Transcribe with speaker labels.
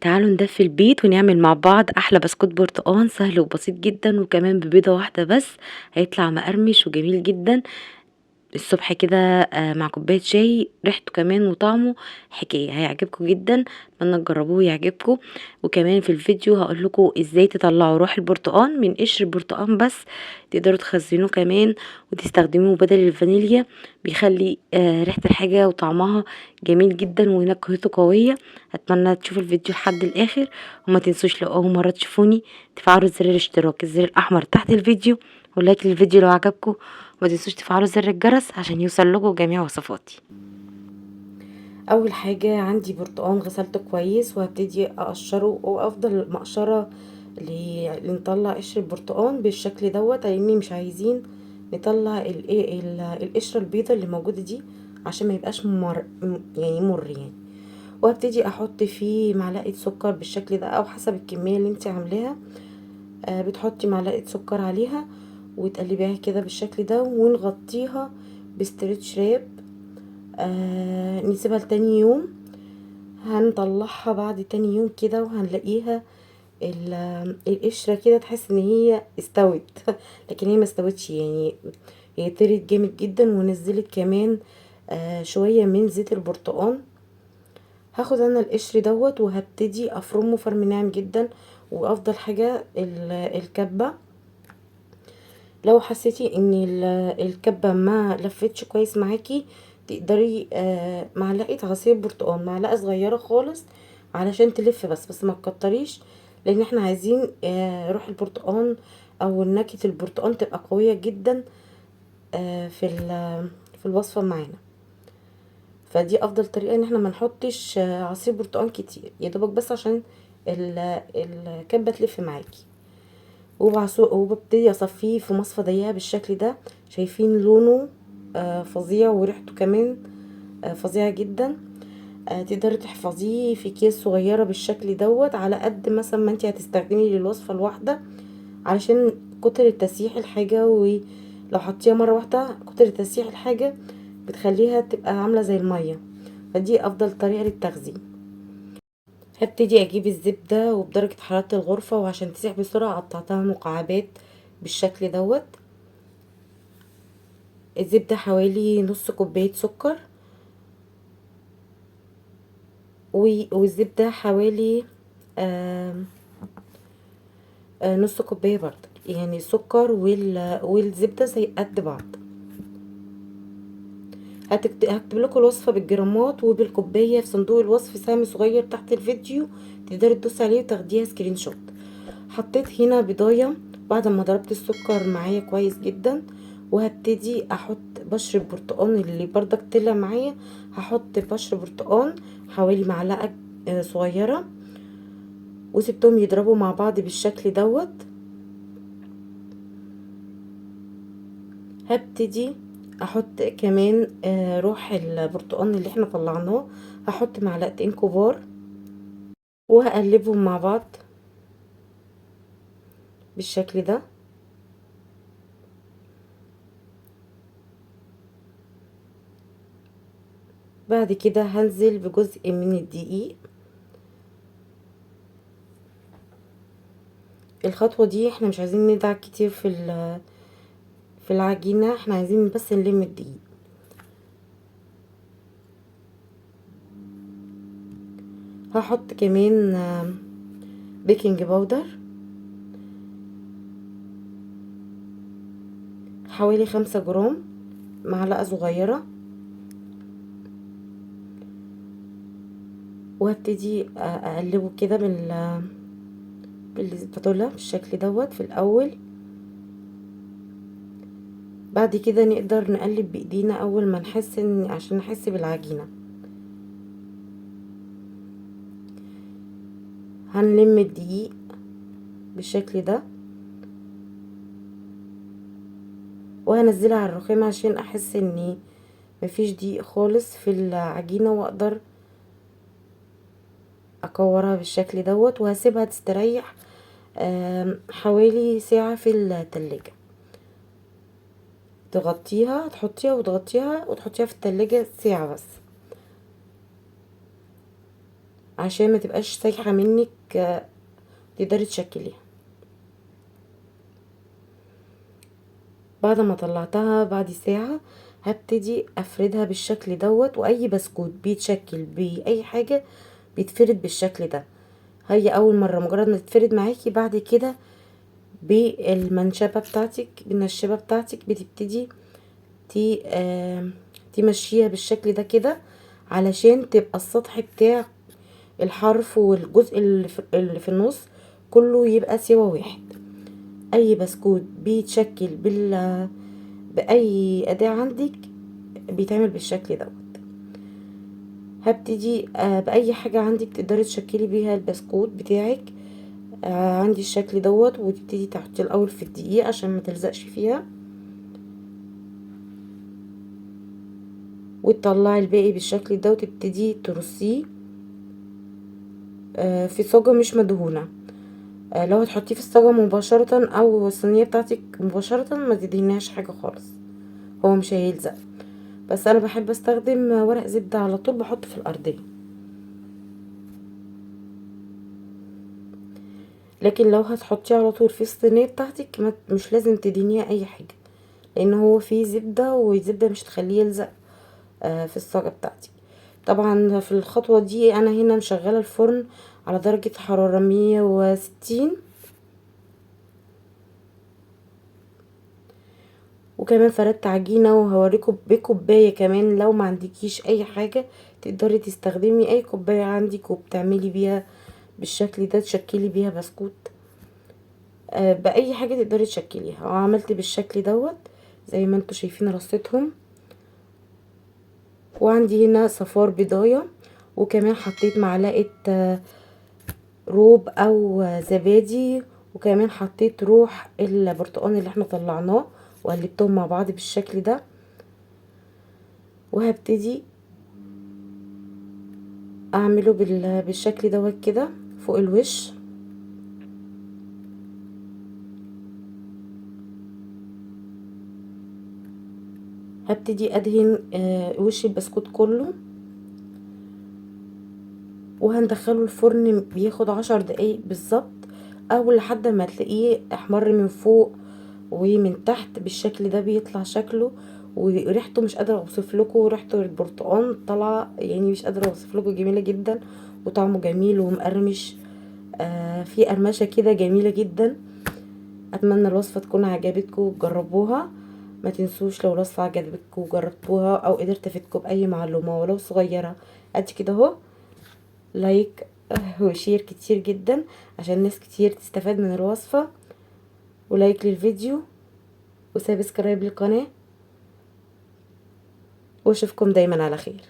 Speaker 1: تعالوا ندفي البيت ونعمل مع بعض احلى بسكوت برتقان، سهل وبسيط جدا، وكمان ببيضة واحدة بس هيطلع مقرمش وجميل جدا. الصبح كده مع كوباية شاي، ريحته كمان وطعمه حكاية، هيعجبكم جدا، اتمنى تجربوه ويعجبكم. وكمان في الفيديو هقول لكم ازاي تطلعوا روح البرتقان من قشر البرتقان بس، تقدروا تخزنوه كمان وتستخدموه بدل الفانيليا، بيخلي ريحة الحاجة وطعمها جميل جدا ونكهته قوية. اتمنى تشوفوا الفيديو لحد الاخر، وما تنسوش لو اول مرة تشوفوني تفعلوا زر الاشتراك، الزر الاحمر تحت الفيديو، ولايك للفيديو لو عجبكم، وما تنسوش تفعلوا زر الجرس عشان يوصل لكم جميع وصفاتي. اول حاجة عندي برتقان غسلته كويس وهبتدي اقشره، وافضل مقشرة لنطلع قشر البرتقان بالشكل دوت، لان مش عايزين نطلع القشرة البيضة اللي موجودة دي عشان ما يبقاش مر يعني. وهبتدي احط فيه معلقة سكر بالشكل ده، او حسب الكمية اللي انت عاملاها، بتحطي معلقة سكر عليها وتقلبيها كده بالشكل ده، ونغطيها ب stretch wrap، نسيبها لتاني يوم. هنطلعها بعد تاني يوم كده وهنلاقيها القشرة كده تحس ان هي استوت لكن هي ما استوتش، هي طرت جامد جدا ونزلت كمان شوية من زيت البرتقان. هاخد انا القشر دوت وهبتدي افرمه فرم ناعم جدا، وافضل حاجة الكبة. لو حسيتي ان الكبة ما لفتش كويس معاكي، تقدري معلقة عصير برتقان، معلقة صغيرة خالص علشان تلف بس ما تكتريش، لان احنا عايزين روح البرتقان او نكهة البرتقان تبقى قوية جدا، في الوصفة معانا. فدي افضل طريقة ان احنا ما نحطش عصير برتقان كتير، يا دوبك بس عشان الكبة تلف معاكي. وببتدي اصفيه في مصفى ضيقة بالشكل ده، شايفين لونه، فظيع وريحته كمان، فظيعة جدا. تقدري تحفظيه في اكياس صغيرة بالشكل دوت، على قد مثلا ما انتي هتستخدمي للوصفة الواحدة، علشان كتر تسييح الحاجة، ولو حطيتيها مرة واحدة كتر تسييح الحاجة بتخليها تبقى عاملة زي المية، فدي افضل طريقة للتخزين. هبتدي اجيب الزبدة وبدرجة حرارة الغرفة، وعشان تسيح بسرعة قطعتها مكعبات بالشكل دوت. الزبدة حوالي نص كوباية سكر، والزبدة حوالي، نص كوباية برضه، يعني السكر والزبدة زي قد بعض. هكتب لكم الوصفة بالجرامات وبالكوباية في صندوق الوصف، سهم صغير تحت الفيديو تقدري تدوسي عليه وتاخديها screenshot. حطيت هنا بيضاية بعد ما ضربت السكر معايا كويس جدا، وهبتدي احط بشر البرتقان اللي بردك طلع معايا. هحط بشر برتقان حوالي معلقة، صغيرة، وسبتهم يضربوا مع بعض بالشكل دوت. هبتدي احط كمان، روح البرتقان اللي احنا طلعناه، هحط معلقتين كبار وهقلبهم مع بعض بالشكل ده. بعد كده هنزل بجزء من الدقيق. الخطوة دي احنا مش عايزين ندعك كتير في العجينة، احنا عايزين بس نلم الدقيق. هحط كمان، baking powder حوالي 5 جرام، معلقة صغيرة، وهبتدي اقلبه كده بالسباتولا بالشكل دوت في الاول. بعد كده نقدر نقلب بايدينا اول ما نحس ان، عشان نحس بالعجينة. هنلم الدقيق بالشكل ده وهنزلها على الرخامة عشان احس ان مفيش دقيق خالص في العجينة، واقدر اكورها بالشكل دوت. وهسيبها تستريح، حوالي ساعة في التلاجة. تحطيها وتغطيها وتحطيها في التلاجة ساعة بس عشان ما تبقاش سايحه منك، تقدري تشكليها. بعد ما طلعتها بعد ساعة هبتدي افردها بالشكل دوت. واي بسكوت بيتشكل باي حاجة بيتفرد بالشكل ده. هي اول مرة مجرد ما تتفرد معاكي، بعد كده بالمنشبه بتاعتك، بالنشابه بتاعتك بتبتدي تمشيها بالشكل ده كده، علشان تبقى السطح بتاع الحرف والجزء اللي في النص كله يبقى سوا واحد. اي بسكوت بيتشكل باي اداه عندك بيتعمل بالشكل دوت. هبتدي باي حاجة عندك تقدري تشكلي بيها البسكوت بتاعك. عندي الشكل دوت، وتبتدي تحطيه الاول في الدقيق عشان ما تلزقش فيها، وتطلعي الباقي بالشكل ده، وتبتدي ترصيه في صاجه مش مدهونه. لو هتحطيه في الصاجه مباشرة او الصينية بتاعتك مباشرة ما تدهنيهاش حاجة خالص، هو مش هيلزق. بس انا بحب استخدم ورق زبدة على طول، بحطه في الارضية. لكن لو هتحطيه على طول في الصينية بتاعتك مش لازم تدهنيها اي حاجة، لان هو فيه زبدة، والزبده مش هتخليه يلزق في الصاجه بتاعتك. طبعا في الخطوة دي انا هنا مشغله الفرن على درجه حرارة 160، وكمان فردت عجينه، وهوريكم بكوبايه كمان. لو ما عندكيش اي حاجة تقدري تستخدمي اي كوباية عندك وبتعملي بيها بالشكل ده، تشكلي بيها بسكوت، باي حاجة تقدري تشكليها. وعملت بالشكل دوت زي ما انتم شايفين رصيتهم. وعندي هنا صفار بيضايه، وكمان حطيت معلقه روب او زبادي، وكمان حطيت روح البرتقال اللي احنا طلعناه، وقلبتهم مع بعض بالشكل ده. وهبتدي اعمله بالشكل دوت كده فوق الوش. هبتدي ادهن وش البسكوت كله، وهندخله الفرن. بياخد 10 دقايق بالظبط، او لحد ما تلاقيه احمر من فوق ومن تحت بالشكل ده. بيطلع شكله وريحته مش قادرة اوصف لكم، ريحه البرتقال طالعه مش قادرة اوصف لكم، جميلة جدا، وطعمه جميل ومقرمش، في قرمشه كده جميلة جدا. اتمنى الوصفة تكون عجبتكم وتجربوها. ما تنسوش لو الوصفة عجبتكم وجربتوها او قدرت افيدكم باي معلومة ولو صغيرة قد كده اهو، like و share كتير جدا عشان ناس كتير تستفاد من الوصفة، و like للفيديو و subscribe للقناة، واشوفكم دايما على خير.